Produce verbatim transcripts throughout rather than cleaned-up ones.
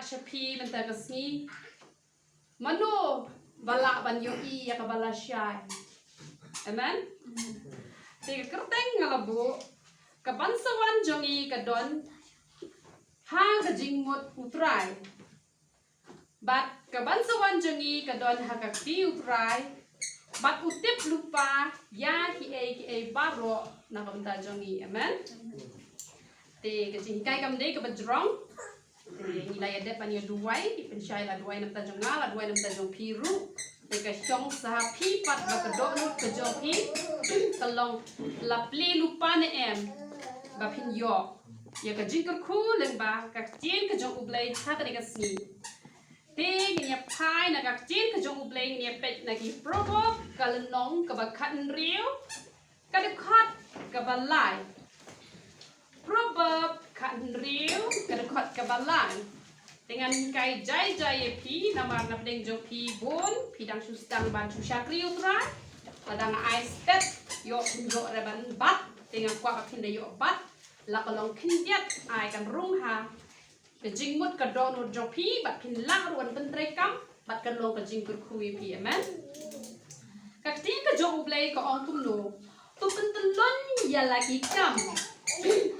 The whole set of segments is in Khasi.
sha phi mynta ka sngi. Mano ba lah ban ïohi ïa kaba lashai? Amen. Te ka kyrteng nga la buh, ka ban sa wan jong ngi ka don ha ka jingmut U Trai. Bad ka ban sa wan jong ngi ka don ha ka kti U Trai. Bad u tip lypa ïa kiei kiei baroh na ka bynta jong ngi. Amen. Te ka jinghikai kam dei kaba jrong. Te ngi la ïa dep ban ïa duwai, pynshai la duwai na bynta jong nga, la duwai na bynta jong phi ruh. Te ka shong sa ha phi pat ba ka dohnud ka jong phi ka long la plie lypa ne em ba phin ïoh ïa ka jingkyrkhu lyngba ka ktien ka jong U Blei ha kane ka sngi. Te ngin ïa phai na ka ktien ka jong U Blei, ngin ïa peit na ki Proverb ka lynnong kaba khathynriew, ka dkhot kaba lai. Proverb khathynriew, ka dkhot kaba lai. Te ngan hikai jai jai ïa phi namar na pdeng jong phi bun phi dang shu sdang ban shu shakri U Trai. Lada nga ai stet ïoh phin ïoh re ban bat, te nga kwah ba phin da ïoh bat. La ka long khyndiat ai kan rung ha ka jingmut ka dohnud jong phi bad phin lah ruh ban pyntreikam bad kan long ka jingkyrkhu ïa phi. Amen. Ka ktien ka jong U Blei ka ong kumno? To pyntyllun ïa la ki kam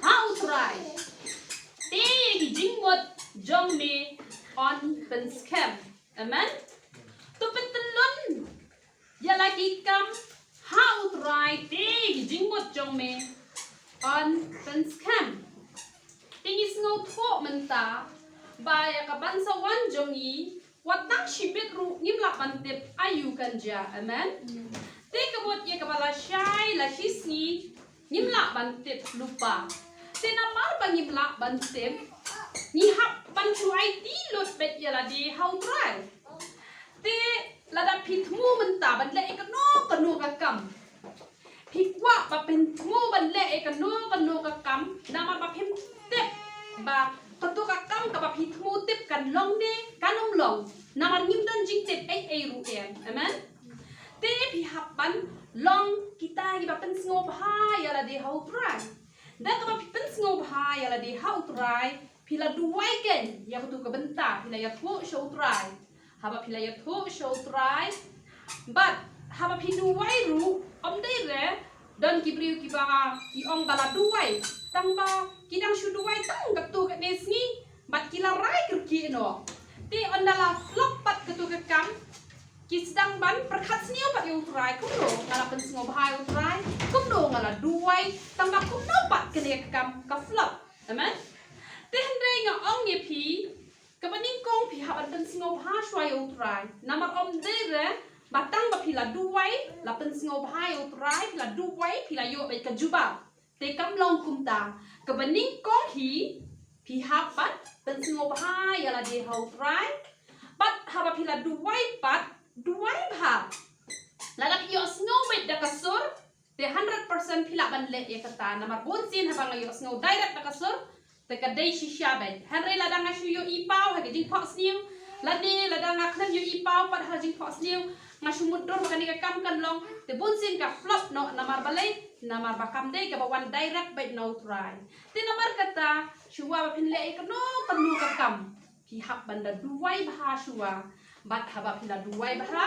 ha U Trai, te ïa ki jingmut jong me yn pynskhem. Amen. To pyntyllun ïa la ki kam ha U Trai, te ïa ki jingmut jong me yn pynskhem. Te ngi sngewthuh mynta ba ïa ka ban sa wan jong ngi, wat tang shibit ruh ngim lah ban tip aïu kan jia. Amen. Te ka mut ïa kaba lashai la shisngi ngim lah ban tip lypa. Te namar ba ngim lah ban tip, ngi hap ban shu aiti lut beit ïa lade ha U Trai. Te lada phi thmu mynta ban leh ïa kano kano ka kam, phi kwah ba phin thmu ban leh ïa kano kano ka kam, namar ba phim tip ba kato ka kam kaba phi thmu tip kan long ne kan ym long. Namar ngim don jingtip ei ei ruh em. Amen. Te phi hap ban long kita kiba pynsngewbha ïa lade ha U Trai. Da kaba phi pynsngewbha ïa lade ha U Trai, phi la duwai kein ïa kato ka bynta, phi la ïathuh sha U Trai. Haba phi la ïathuh sha U Trai bad haba phi duwai ruh, ym dei re don ki briew kiba ki ong ba la duwai, tang ba ki dang shu duwai tang katto katne sngi bad ki la rai kyrkieh noh. Te ynda la flop pat kato ka kam, ki sdang ban pyrkhat sniew pat ïa U Trai, kumno nga la pynsngewbha ïa U Trai, kumno nga la duwai tang ba kumno pat kane ka kam ka flop. Amen. Te hynrei nga ong ïa phi, kaba nyngkong phi hap ban pynsngewbha shuwa ïa U Trai. Namar ym dei re ba tang ba phi la duwai la pynsngewbha ïa U Trai, phi la duwai phi la ïoh beit ka jubab. Te kam long kumta. Kaba nyngkong hi, phi hap ban pynsngewbha ïa lade ha U Trai. Bad haba phi la duwai pat, duwai bha. Lada phi ïohsngew beit da ka sur, te hundred percent phi lah ban leh ïa kata. Namar bun sien haba nga ïohsngew direct da ka sur, te ka dei shisha beit. Hynrei lada nga shu ïohi paw ha ka jingphohsniew, lane lada nga khlem ïohi paw pat ha ka jingphohsniew, nga shu mutdur ba kane ka kam kan long, te bun sien ka flop noh. Namar balei? Namar ba kam dei kaba wan direct beit na U Trai. Te namar kata, shuwa ba phin leh ïa kano kano ka kam, phi hap ban da duwai bha shuwa. Bad haba phi la duwai bha,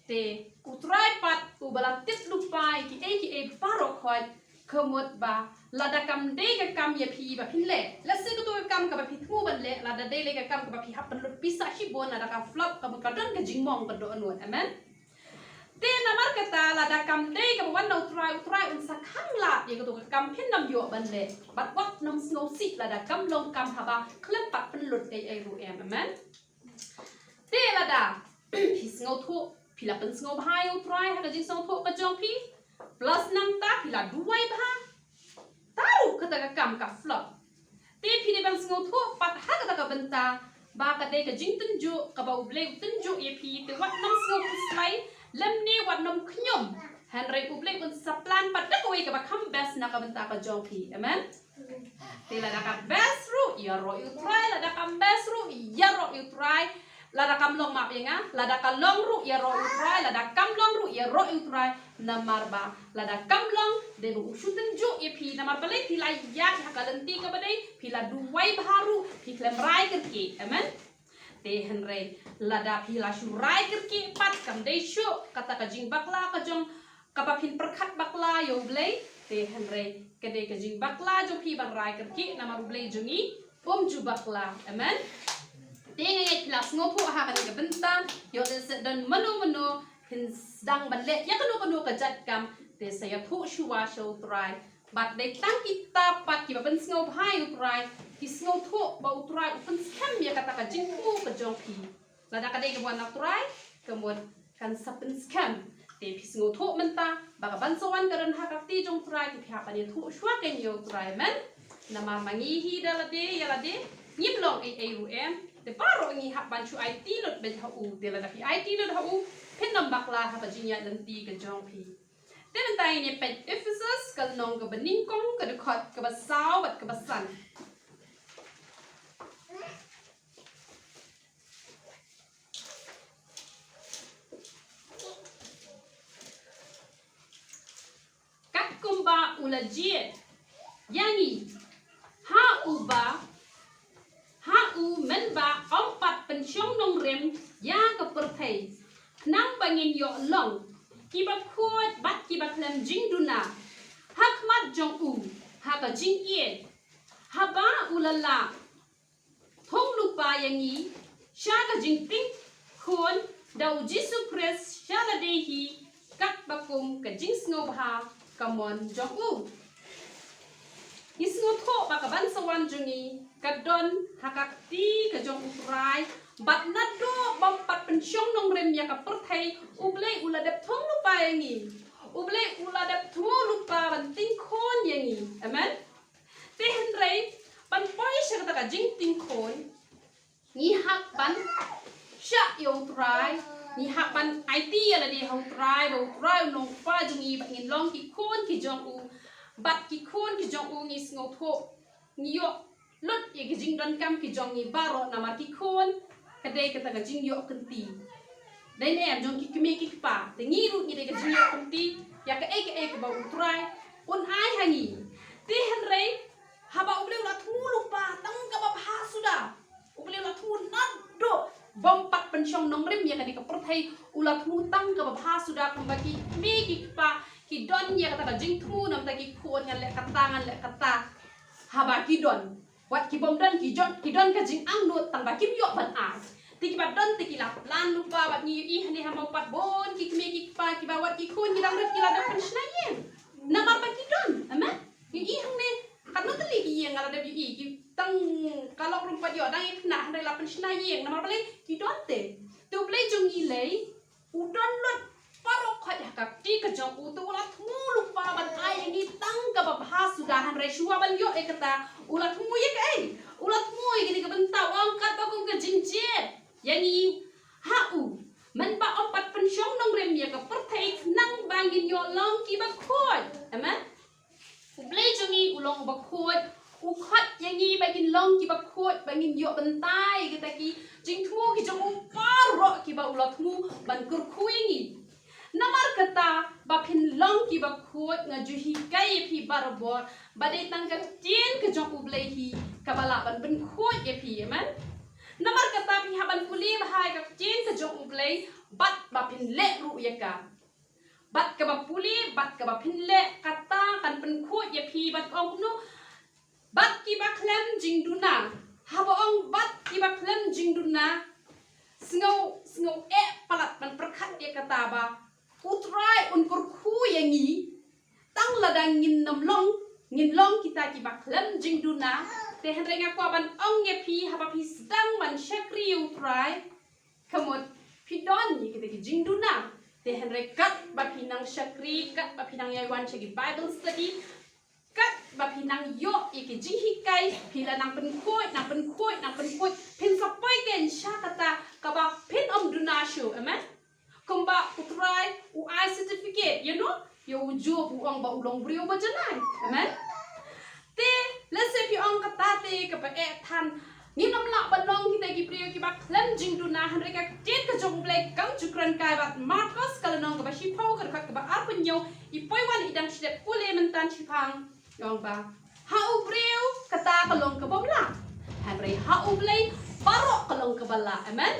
te U Trai pat uba la tip lypa ïa kiei kiei baroh khoit, ka mut ba lada kam dei ka kam ïa phi ba phin leh, lehse kato ka kam kaba phi thmu ban leh, lada dei leh ka kam kaba phi hap pynlut pisa shibun, lada ka flop, ka mut ka don ka jingmong ka dohnud. Amen. Te namar kata lada kam dei kaba wan na U Trai, U Trai un sa khanglad ïa kato ka kam phin ym ïoh ban leh. Bad wat nym sngewsih lada kam long kam haba khlem pat pynlut ei ei ruh em. Amen. Te lada phi sngewthuh phi la pynsngewbha ïa U Trai ha ka jingsngewthuh ka jong phi, plus nangta phi la duwai bha, ta ruh kata ka kam ka flop. Te phi dei ban sngewthuh pat ha kata ka bynta ba ka dei ka jingtynjuh kaba U Blei u tynjuh ïa phi, te wat nym sngewkhuslai lymne wat nym khñium. Hynrei U Blei un sa plan pat da kawei kaba kham best na ka bynta ka jong phi. Amen. Te lada ka best ruh ïaroh ïa U Trai, lada kam best ruh ïaroh ïa U Trai. Lada kam long map ïa nga, lada ka long ruh ïaroh ïa U Trai, lada kam long ruh ïaroh ïa U Trai. Namar ba lada kam long, dei ba u shu tynjuh ïa phi, namar balei phi la ïaid ha ka lynti kaba dei, phi la duwai bha ruh, phi khlem rai kyrkieh. Amen. Te hynrei lada phi la shu rai kyrkieh pat, kam dei shuh kata ka jingbakla ka jong kaba phin pyrkhat bakla ïa U Blei. Te hynrei ka dei ka jingbakla jong phi ban rai kyrkieh, namar U Blei jong ngi um ju bakla. Amen. Te nga ngeit phi la sngewthuh ha kane ka bynta, ïoh lehse don mano mano phin sdang ban leh ïa kano kano ka jait kam, te sa ïathuh shuwa sha U Trai. Bad dei tang kita pat kiba pynsngewbha ïa U Trai ki sngewthuh ba U Trai u pynskhem ïa kata ka jingthmu ka jong phi. Lada ka dei kaba wan na U Trai, ka mut kan sa pynskhem. Te phi sngewthuh mynta ba ka ban sa wan ka don ha ka kti jong U Trai, te phi hap ban ïathuh shuwa kein ïa U Trai. Amen. Namar ma ngi hi da lade ïa lade, ngim long ei ei ruh em. Te baroh ngi hap ban shu aiti lut beit ha u. Te lada phi aiti lut ha u, phin ym bakla ha ka jingïaid lynti ka jong phi. Te mynta ngin ïa peit Ephesus ka lynnong kaba nyngkong, ka dkhot kaba saw bad kaba san. Katkum ba u la jied ïa ngi ha uba, ha u mynba ym pat pynshong nongrim ïa ka pyrthei, khnang ba ngin ïoh long kiba khuid bad kiba khlem jingduna ha khmat jong u ha ka jingïeit, haba u la lah thung lypa ïa ngi sha ka jingtieng khun da u Jisu Khrist sha lade hi, katba kum ka jingsngewbha ka mon jong u. Ngi sngewthuh ba ka ban sa wan jong ngi ka don ha ka kti ka jong U Trai, bad naduh bym pat pynshong nongrim ïa ka pyrthei, U Blei u la dep thung lypa ïa ngi. U Blei u la dep thung lypa ban tieng khun ïa ngi. Amen. Te hynrei ban poi sha kata ka jingtieng khun, ngi hap ban shah ïa U Trai, ngi hap ban aiti ïa lade ha U Trai, ba U Trai u long Kpa jong ngi, bad ngin long ki khun ki jong u, bad ki khun ki jong u ngi sngewthuh, ngi ïoh lut ïa ki jingdonkam ki jong ngi baroh namar ki khun, ka dei kata ka jingïoh kynti. Dei ne em jong ki kmie ki kpa, te ngi ruh ngi dei ka jingïoh kynti ïa kaei kaei kaba U Trai un ai ha ngi. Te hynrei haba U Blei u la thmu lypa tang kaba bha suda, U Blei u la thmu naduh bym pat pynshong nongrim ïa kane ka pyrthei, u la thmu tang kaba bha suda, kumba ki kmie ki kpa ki don ïa kata ka jingthmu, namar ki khun ngan leh kata, ngan leh kata. Haba ki don, wat ki bym don, ki jot, ki don ka jingangnud tang ba kim ïoh ban ai. Te kiba don te ki la plan lypa, bad ngi ïohi hangne ha Mawpat bun ki kmie ki kpa kiba wat ki khun ki dang rit ki la dep pynshna ïing namar ba ki don. Amen. Ngi ïohi hangne katno tylli ki ïing nga la dep ïohi, ki tang ka lok ruh pat ïoh dang ïa khynnah hynrei la pynshna ïing namar balei, ki don te. Te U Blei jong ngi lei u don lut baroh khoit ha ka kti ka jong u, te u la thmu lypa ban ai ïa ngi tang kaba bha suda, hynrei shuwa ban ïoh ïa kata u la thmu ïa kaei? U la thmu ïa kane ka bynta, u ong katba kum ka jingjied ïa ngi ha u mynba ym pat pynshong nongrim ïa ka pyrthei, khnang ba ngin ïoh long kiba khuid. Amen. U Blei jong ngi u long uba khuid, u khot ïa ngi ba ngin long kiba khuid, ba ngin ïoh bynta ïa kita ki jingthmu ki jong u baroh kiba u la thmu ban kyrkhu ïa ngi. Namar kata ba phin long kiba khuid, nga ju hikai ïa phi barabor ba dei tang ka ktien ka jong U Blei hi kaba lah ban pynkhuid ïa phi. Amen. Namar kata phi hap ban pule bha ïa ka ktien ka jong U Blei bad ba phin leh ruh ïa ka. Bad kaba pule bad kaba phin leh, kata kan pynkhuid ïa phi. Bad ong kumno? Bad kiba khlem jingduna. Haba ong bad kiba khlem jingduna, sngew, sngew eh palat ban pyrkhat ïa kata ba U Trai un kyrkhu ïa ngi tang lada ngin nym long, ngin long kita kiba khlem jingduna. Te hynrei nga kwah ban ong ïa phi, haba phi sdang ban shakri ïa U Trai, ka mut phi don ïa kita ki jingduna. Te hynrei katba phi nang shakri, katba phi nang ïai wan sha ki Bible study, katba phi nang ïoh ïa ki jinghikai, phi la nang pynkhuid, nang pynkhuid, nang pynkhuid, phin sa poi kein sha kata kaba phin ym duna shuh. Amen. Kumba U Trai u ai certificate, you know, ïa u Job, u ong ba u long briew ba janai. Amen. Te lehse phi ong kata te kaba eh than, ngin ym lah ban long kita ki briew kiba khlem jingduna, hynrei ka ktien ka jong U Blei Tang Ju kren kai bad Markos ka lynnong kaba shiphew ka dkhot kaba arphew hynñiew, i poi wan i dang shlep pule mynta shiphang. Ong ba ha u briew kata ka long ka bym lah, hynrei ha U Blei baroh ka long kaba lah. Amen.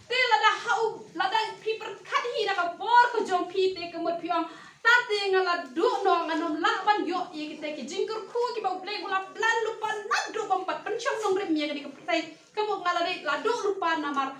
Te lada ha u, lada phi pyrkhat hi da ka bor ka jong phi te ka mut phi ong, ta te nga la duh noh, ngan ym lah ban ïoh ïa kita ki jingkyrkhu kiba U Blei u la plan lypa naduh bym pat pynshong nongrim ïa kane ka pyrthei. Ka mut nga la dei la duh lypa namar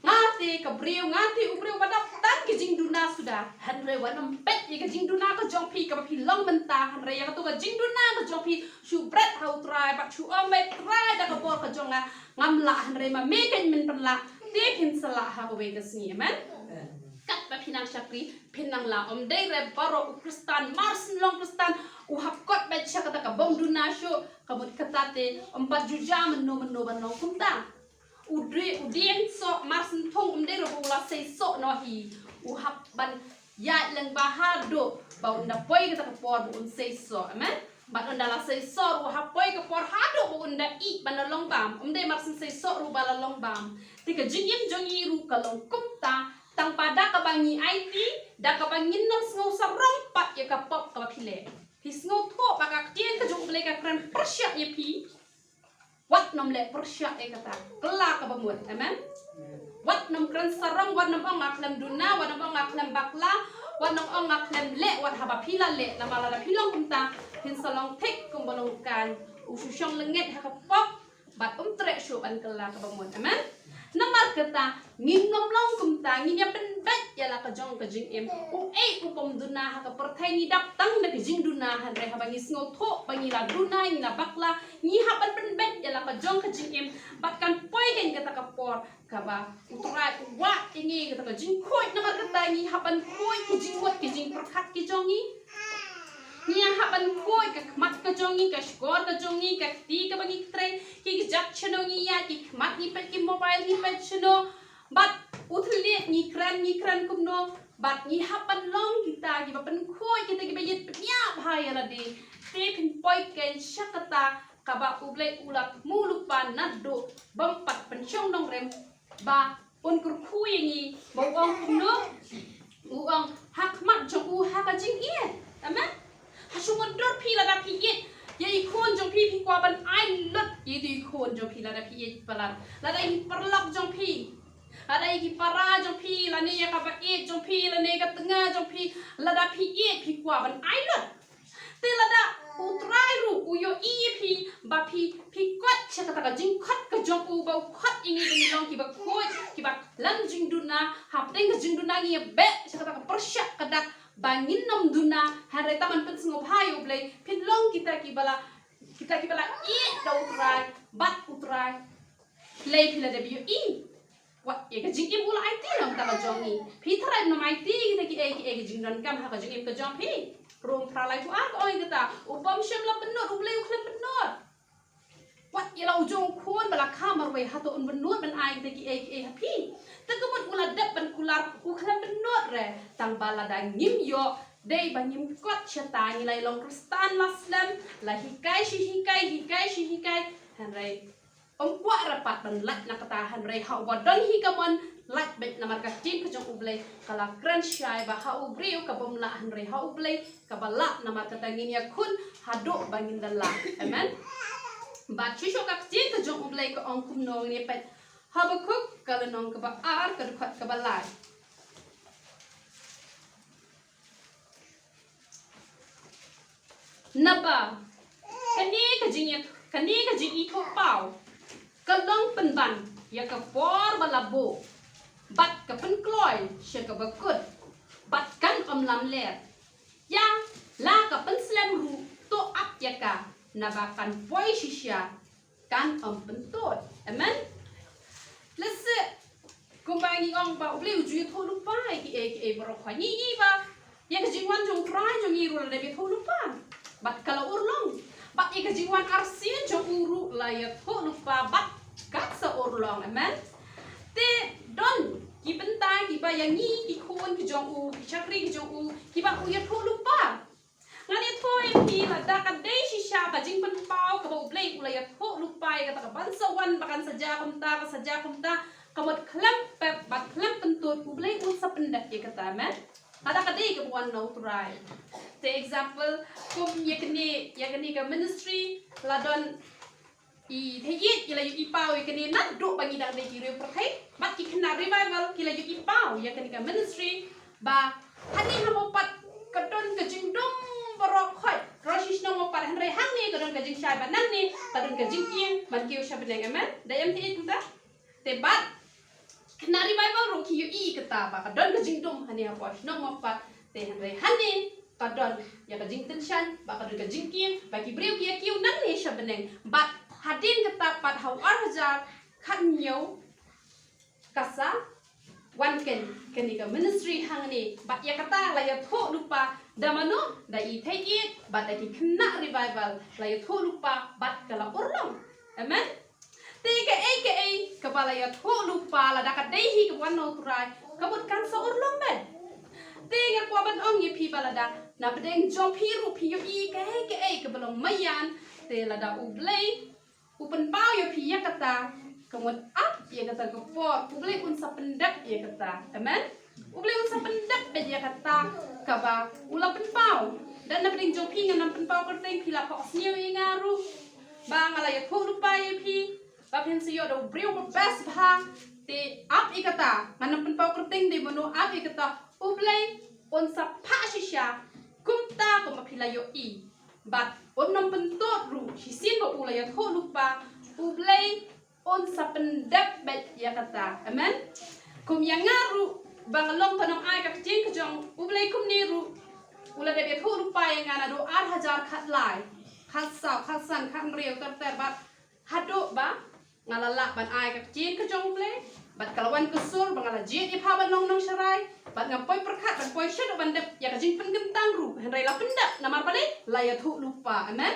nga te ka briew, nga te u briew ba dap tang ki jingduna suda. Hynrei wat nym peit ïa ka jingduna ka jong phi kaba phi long mynta, hynrei ïa kato ka jingduna ka jong phi shu bret ha U Trai bad shu ong, Trai, da ka bor ka jong nga ngam lah, hynrei ma me kein men pynlah, te phin sa lah ha kawei ka sngi. Amen. Katba phi nang shakri phin nang lah. Ym dei re baroh u Khristan, mar syn long Khristan, u hap kot beit sha kata ka bym duna shuh. Ka mut kata te ym pat ju jia mynno mynno ban long kumta. U dei, u dieng soh mar syn thung, ym dei ruh ba u la sei soh noh hi. U hap ban ïaid lyngba haduh ba un da poi kata ka por ba un sei soh. Amen. Bad ynda la sei soh ruh ha poi ka por haduh ba un da ïeh ban da long bam. Ym dei mar syn sei soh ruh ba la long bam. Te ka jingim jong ngi ruh ka long kumta, tang ba da kaba ngi aiti, da kaba ngin ym sngew sarong pat ïa ka pop kaba phi leh. Phi sngewthuh ba ka ktien ka jong U Blei ka kren pyrshah ïa phi. Wat nym leh pyrshah ïa kata. Kylla kaba mut. Amen. Wat nym kren sarong, wat nym ong nga khlem duna, wat nym ong nga khlem bakla, wat nym ong nga khlem leh, wat haba phi la leh, namar lada phi long kumta phin sa long thik kumba long u Kain, u shu shong lyngnget ha ka pop bad um treh shuh ban kylla kaba mut. Amen. Namar kata ngin nym long kumta, ngin ïa pynbeit ïa la ka jong ka jingim. Uei u bym duna ha ka pyrthei, ngi dap tang da ka jingduna, hynrei haba ngi sngewthuh ba ngi la duna, ngi la bakla, ngi hap ban pynbeit ïa la ka jong ka jingim. Bad kan poi kein kata ka por kaba U Trai u wad ïa ngi kata ka jingkhuid, namar kata ngi hap ban khuid ki jingmut ki jingpyrkhat ki jong ngi. Ngi hap ban khuid ka khmat ka jong ngi, ka shkor ka jong ngi, ka kti kaba ngi ktrei, ki kjat shano ngi ïaid, ki khmat ngi peit, ki mobile ngi peit shano. Bad u thylliej ngi kren, ngi kren kumno. Bad ngi hap ban long kita kiba pynkhuid, kita kiba ïit pynïap ha ïa lade. Te phin poi kein sha kata kaba U Blei u la thmu lypa naduh bym pat pynshong nongrim, ba un kyrkhu ïa ngi, ba u ong kumno? U ong ha khmat jong u ha ka jingïeit. Amen. Ha shu mutdur phi lada phi ïeit ïa i khun jong phi, phi kwah ban ai lut ïa i khun jong phi lada phi ïeit palat. Lada i paralok jong phi, lada i ki para jong phi, lane ïa kaba ïeit jong phi, lane ka tnga jong phi, lada phi ïeit phi kwah ban ai lut. Te lada U Trai ruh u ïohi ïa phi ba phi, phi kot sha kata ka jingkot ka jong u, ba u kot ïa ngi ba ngi long kiba khuid, kiba khlem jingduna, hapdeng ka jingduna ngi ïa beh sha kata ka pyrshah ka dak ba ngin nym duna, hynrei tang ban pynsngewbha ïa U Blei, phin long kita kiba la, kita kiba la ïeit da U Trai bad U Trai. Lei phi la dep ïohi. Wat ïa ka jingim u la aiti na ka bynta ka jong ngi. Phi tharai ym aiti kita kiei kiei ki jingdonkam ha ka jingim ka jong phi. Rom phra laiphew ar ka ong ïa kata, u bym shym la pynnud U Blei u khlem pynnud. Wat ïa la u jong u khun ba la kha marwei hato un pynnud ban ai kita kiei kiei ha phi. Te ka mut u la dep ban kular u khlem pynnud re. Tang ba lada ngim ïoh, dei ba ngim kot shata, ngi la ïa long Khristan la slem, la hikai shi hikai, hikai shi hikai. Hynrei ym kwah re pat ban lait na kata, hynrei ha uba don hi ka mon lait beit, namar ka ktien ka jong U Blei ka la kren shai ba ha u briew ka bym lah, hynrei ha U Blei kaba lah, namar kata ngin ïakhun haduh ba ngin da lah. Amen. Bad shisha ka ktien ka jong U Blei ka ong kumno, ngin ïa peit Habakuk ka lynnong kaba ar ka dkhot kaba lai. Naba kane ka jingïa, kane ka jingithuh paw ka long pynban ïa ka por ba la buh, bad ka pynkloi sha kaba kut, bad kan ym lamler. Ïa la ka pynslem ruh to ap ïa ka, naba kan poi shisha, kan ym pyntud. Amen. Lehse kumba ngi ong ba U Blei u ju ïathuh lypa ïa kiei kiei baroh, ngi ïohi ba ïa ka jingwan jong U Trai jong ngi ruh la dep ïathuh lypa bad ka la urlong. Bad ïa ka jingwan arsien jong u ruh la ïathuh lypa bad ka sa urlong. Amen. Te don ki bynta kiba ïa ngi ki khun ki jong u, ki shakri ki jong u, kiba u ïathuh lypa. Ngan ïathuh ïa phi, lada ka dei shisha ka jingpynpaw kaba U Blei u la ïathuh lypa ïa kata ka ban sa wan ba kan sa jia kumta, ka sa jia kumta, ka mut khlem pep bad khlem pyntud, U Blei un sa pyndep ïa kata, amen. Lada ka dei kaba wan na U Trai. Te example, kum ïa kane, ïa kane ka ministry, la don i thei ïeit, i la ïohi paw ïa kane naduh ba ngi dang dei ki riew pyrthei, bad ki khynnah revival ki la ïohi paw ïa kane ka ministry, ba hangne ha Mawpat ka don ka jingdum baroh khoit, baroh shi shnong Mawpat, hynrei hangne ka don ka jingshai, bad nangne ka don ka jingkieng ban kiew sha bneng, amen. Da ïa thei ïeit kumta? Te bad khynnah revival ruh ki ïohi kata ba ka don ka jingdum hangne hapoh shnong Mawpat, te hynrei hangne ka don ïa ka jingtynshaiñ, ba ka don ka jingkieng, ba ki briew ki ïa kiew nangne sha bneng. Bad hadien kata pat ha u ar hajar khathynñiew ka sa wan kane, kane ka ministry hangne, bad ïa kata la ïathuh lypa da mano? Da i thei ïeit bad da ki khynnah revival la ïathuh lypa bad ka la urlong. Amen. Te kaei kaei kaba la ïathuh lypa, lada ka dei hi kaba wan na U Trai, ka mut kan sa urlong beit. Te nga kwah ban ong ïa phi ba lada na pdeng jong phi ruh phi ïohi kaei kaei kaba long maïan, te lada U Blei u pynpaw ïa phi ïa kata, ka mut ap ïa kata ka por, U Blei un sa pyndep ïa kata. Amen. U Blei un sa pyndep beit ïa kata kaba u la pynpaw. Da na pdeng jong phi ngan ym pynpaw kyrteng, phi la phohsniew ïa nga ruh ba nga la ïathuh lypa ïa phi ba phin sa ïoh da u briew ba best bha. Te ap ïa kata, ngan ym pynpaw kyrteng, dei mano, ap ïa kata, U Blei un sa phah shisha kumta kumba phi la ïohi. Bad un ym pyntud ruh, shisien ba u la ïathuh lypa, U Blei un sa pyndep beit ïa kata. Amen. Kum ïa nga ruh ba nga long ka nongai ka ktien ka jong U Blei kumne ruh, u la dep ïathuh lypa ïa nga naduh ar hajar khatlai, khatsaw, khatsan, khathynriew, ter ter, bad haduh ba nga la lah ban ai ka ktien ka jong U Blei, bad ka la wan ka sur ba nga la jied ïa pha ban long nongsharai, bad nga poi pyrkhat ban poi shaduh ban dep ïa ka jingpynkyntang ruh, hynrei la pyndep namar balei? La ïathuh lypa. Amen.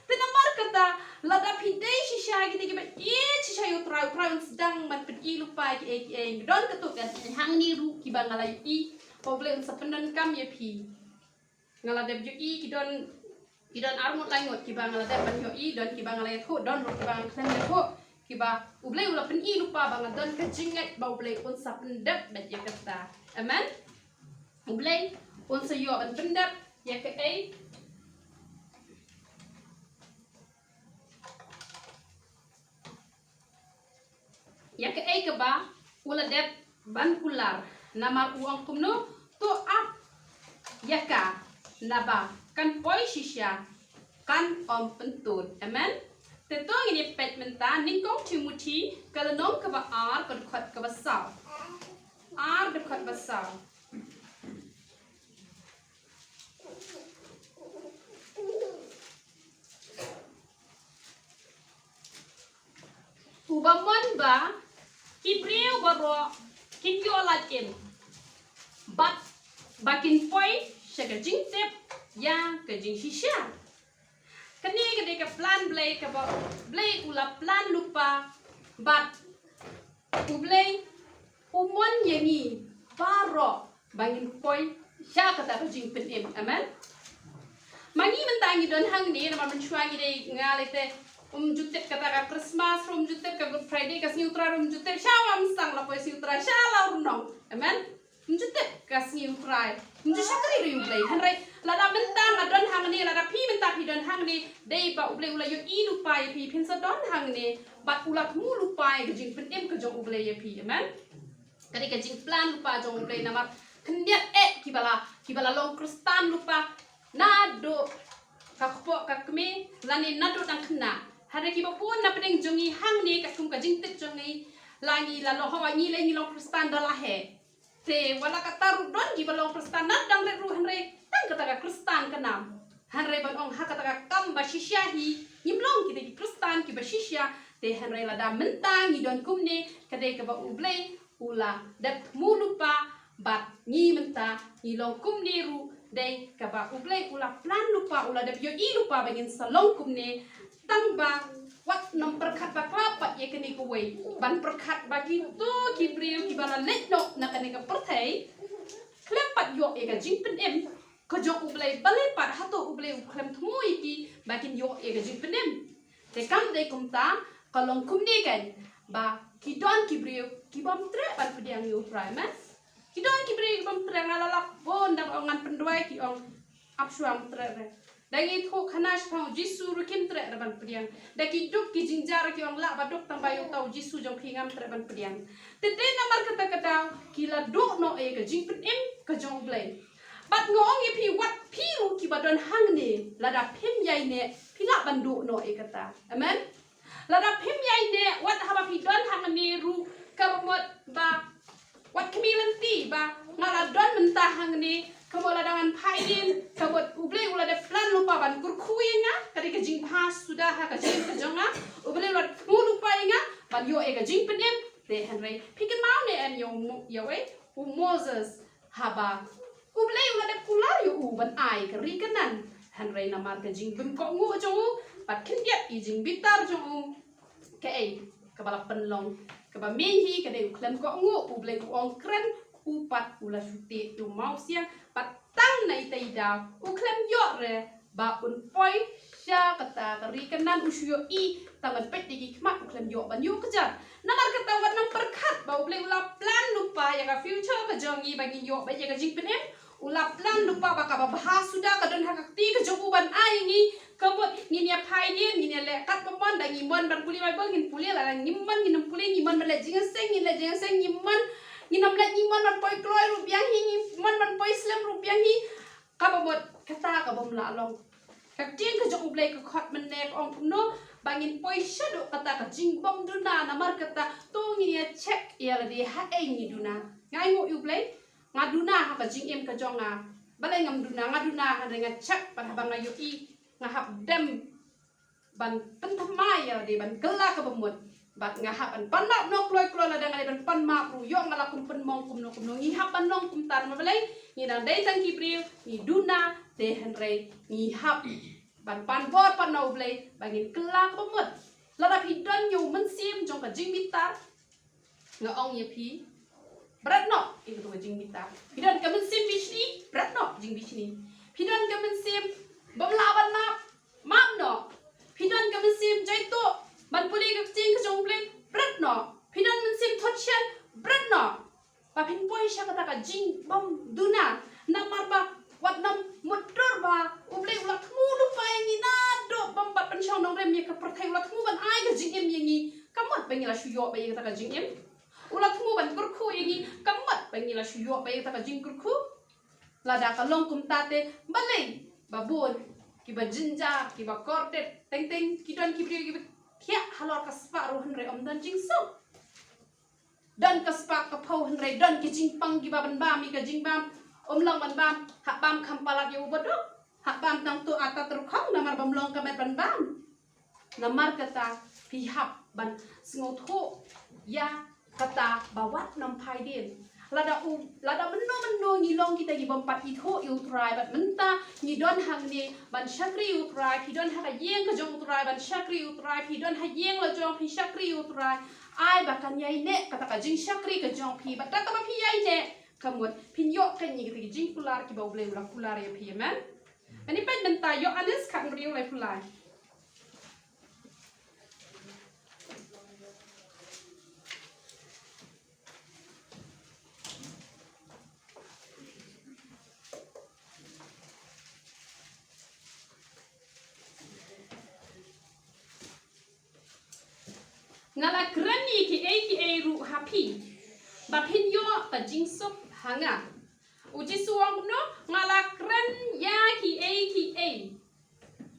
Te namar kata, lada phi dei shisha kita kiba ïeit shisha ïa U Trai, U Trai un sdang ban pyni lypa ïa kiei kiei. Don katto katne hangne ruh kiba nga la ïohi ba U Blei un sa pyndonkam ïa phi. Nga la dep ïohi, ki don, ki don ar ngut lai ngut kiba nga la dep ban ïohi, don kiba nga la ïathuh, don ruh kiba nga khlem ïathuh, kiba U Blei u la pyni lypa ba nga don ka jingngeit ba U Blei un sa pyndep beit ïa kata. Amen. U Blei un sa ïoh ban pyndep ïa kaei, ïa kaei kaba u la dep ban kular. Namar u ong kumno? To ap ïa ka, naba kan poi shisha, kan ym pyntud. Amen. Te to ngin ïa peit mynta Nyngkong Timothi ka lynnong kaba ar, ka dkhot kaba saw. Ar, dkhot ba saw. Uba mon ba ki briew baroh kin ïoh lad im, bad ba kin poi sha ka jingtip ïa ka jingshisha. Kane ka dei ka plan Blei kaba Blei u la plan lypa, bad U Blei u mon ïa ngi baroh ba ngin poi sha kata ka jingpynim. Amen. Ma ngi mynta ngi don hangne, namar mynshuwa ngi dei, nga lei te, um ju tip kata ka Christmas, um ju tip ka Good Friday, ka Sngi U Trai um ju tip, sha Wamsang la poi Sngi U Trai, sha Lawryngknong. Amen. Um ju tip ka Sngi U Trai, um ju shakri ri U Blei. Hynrei lada mynta nga don hangne, lada phi mynta phi don hangne, dei ba U Blei u la ïohi lypa ïa phi, phin sa don hangne bad u la thmu lypa ïa ka jingpynim ka jong U Blei ïa phi. Amen. Ka dei ka jingplan lypa jong U Blei, namar khyndiat eh kiba la, kiba la long Khristan lypa naduh ka kpoh ka kmie lane naduh dang khynnah. Hynrei kiba bun na pdeng jong ngi hangne, katkum ka jingtip jong ngi, la ngi la long, hawa ngi lei ngi long Khristan da la heh. Te wat la katta ruh don kiba long Khristan na dang rit ruh, hynrei tang kata ka Khristan ka nam. Hynrei ban ong ha kata ka kam ba shisha hi ngim long kita ki Khristan kiba shisha. Te hynrei lada mynta ngi don kumne, ka dei kaba U Blei u la dep thmu lypa, bad ngi mynta ngi long kumne ruh dei kaba U Blei u la plan lypa, u la dep ïohi lypa ba ngin sa long kumne. Tang ba wat nym pyrkhat bakla pat ïa kane kawei, ban pyrkhat ba kito ki briew kiba la leit noh na kane ka pyrthei khlem pat ïoh ïa ka jingpynim ka jong U Blei, balei pat hato U Blei u khlem thmu ïa ki ba kin ïoh ïa ka jingpynim? Te kam dei kumta, ka long kumne kan, ba Ki don ki briew ki bym treh ban pdiang ïa u Trai, man. Ki don ki briew ki bym treh, nga la lap bun da ba ong ngan pynduwai, ki ong ap shuwa, ym treh re. Da ngi thuh khana shaphang u Jisu ruh kim treh re ban pdiang. Da ki duk ki jingjar ki ong lah ba duk tang ba ïa uta u Jisu jong phi ngam treh ban pdiang. Te dei namar kata ka daw ki la duh noh ïa ka jingpynim ka jong U Blei. Bad nga ong ïa phi, wat phi ruh kiba don hangne, lada phim ïaineh phi lah ban duh noh ïa kata. Amen. Lada phim ïaineh, wat haba phi don hangne ruh, kaba mut ba wat khmih lynti ba nga la don mynta hangne, kaba mut lada ngan phai dien, kaba mut U Blei u la dep plan lypa ban kyrkhu ïa nga, ka dei ka jingbha suda ha ka jingim ka jong nga. U Blei u la dep kyrkhu lypa ïa nga ban ïoh ïa ka jingpynim. Te hynrei phi kynmaw ne em ïa u Mo-, ïa u, u Moses, haba U Blei u la dep kular ïa u ban ai ka ri Kanaan, hynrei namar ka jingbym kohnguh jong u bad khyndiat ïa i jingbitar jong u, kaei kaba la pynlong? Kaba main hi ka dei u khlem kohnguh. U Blei u ong kren, u pat u la shu teh ïa u mawsiang, bad tang na ita i daw u khlem ïoh re ba un poi sha kata ka ri Kanaan, u shu ïohi tang ban peit da ki khmat, u khlem ïoh ban ïuh kjat. Namar kata wat nang pyrkhat ba U Blei u la plan lypa ïa ka future ka jong ngi ba ngin ïoh ba ïa ka jingpynim. U la plan lypa ba kaba bha suda ka don ha ka kti ka jong u ban ai ngi. Ka mut ngin ïa phai dien, ngin ïa leh katba mon, da ngi mon ban pule Baibl ngin pule, lada ngim mon ngin ym pule, ngi mon ban leh jingïaseng ngin leh jingïaseng, ngim mon ngin ym leh, ngi mon ban poi kloi ruh biang hi, ngi mon ban poi slem ruh biang hi. Kaba mut kata ka bym lah long. Ka ktien ka jong U Blei ka khot mynne ka ong kumno? Ba ngin poi shaduh kata ka jingbymduna. Namar kata to ngin ïa check ïa lade ha ei ngi duna. Nga ainguh ïa U Blei, nga duna ha ka jingim ka jong nga. Balei ngam duna? Nga duna hynrei nga check, bad haba nga ïohi nga hap dem ban pynthymmai ïa lade, ban kylla kaba mut. Bad nga hap ban pan map noh kloi kloi, lada nga dei ban pan map ruh ïoh nga la kum pynmong kumno kumno. Ngi hap ban long kumta, namar balei? Ngi dang dei tang ki briew, ngi duna, te hynrei ngi hap ban pan bor pat na U Blei ba ngin kylla kaba mut. Lada phi don ïa u mynsiem jong ka jingbitar, nga ong ïa phi, bret noh ïa kato ka jingbitar. Phi don ka mynsiem bishni, bret noh jingbishni. Phi don ka mynsiem bym lah ban map, map noh. Phi don ka mynsiem jaituh ban pule ka ktien ka jong U Blei, bret noh. Phi don mynsiem thot shen, bret noh. Ba phin poi sha kata ka jingbymduna. Namar ba wat nang mutdur ba U Blei u la thmu lypa ïa ngi naduh bym pat pynshong nongrim ïa ka pyrthei, u la thmu ban ai ka jingim ïa ngi. Ka mut ba ngi la shu ïoh ba ïa kata ka jingim. U la thmu ban kyrkhu ïa ngi, ka mut ba ngi la shu ïoh ba ïa kata ka jingkyrkhu. Lada ka long kumta te balei ba bun kiba jynjar, kiba kordit, teng teng ki don ki briew kiba thiah halor ka spah ruh hynrei ym don jingsuk. Don ka spah ka phew hynrei don ki jingpang kiba ban bam ïa ka jingbam, ym long ban bam, hap bam kham palat ïa u baduk, hap bam tang tu atat rukhong namar bym long ka met ban bam. Namar kata phi hap ban sngewthuh ïa kata ba wat nang phai dien. Lada u, lada mynno mynno ngi long kita ki bym pat ithuh ïa u Trai, bad mynta ngi don hangne ban shakri ïa u Trai, phi don ha ka ïing ka jong u Trai ban shakri ïa u Trai, phi don ha ïing la jong phi shakri ïa u Trai. Ai ba kan ïaineh kata ka jingshakri ka jong phi, bad da kaba phi ïaineh ka mut phin ïoh kane kita ki jingkular kiba U Blei u la kular ïa phi, amen. Ani peit mynta Ïoannis khatnriew laiphew lai. Nga la kren ïa kiei kiei ruh ha phi ba phin ïoh ka jingsuk ha nga. U Jisu u ong kumno? Nga la kren ïa kiei kiei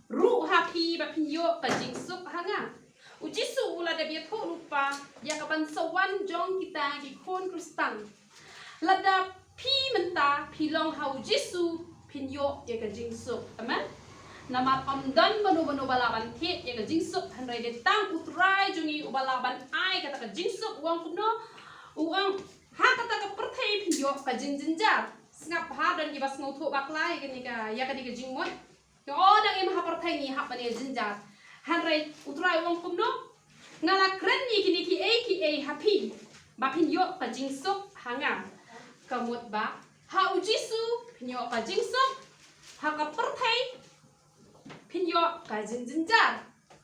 ruh ha phi ba phin ïoh ka jingsuk ha nga. U Jisu u la dep ïathuh lypa ïa ka ban sa wan jong kita ki khun Khristan. Lada phi mynta phi long ha u Jisu, phin ïoh ïa ka jingsuk. Amen. Namar ym don mano mano ba lah ban thied ïa ka jingsuk, hynrei dei tang u Trai jong ngi uba lah ban ai kata ka jingsuk. U ong kumno? U ong, ha kata ka pyrthei phin ïoh ka jingjynjar. Sngap ha, don kiba sngewthuh bakla ïa kane ka, ïa kane ka jingmut. Ngi ong, dang im ha pyrthei ngi hap ban ïa jynjar. Hynrei u Trai u ong kumno? Nga la kren ïa kine kiei kiei ha phi ba phin ïoh ka jingsuk ha nga. Ka mut ba ha u Jisu phin ïoh ka jingsuk, ha ka pyrthei phin ïoh ka jingjynjar.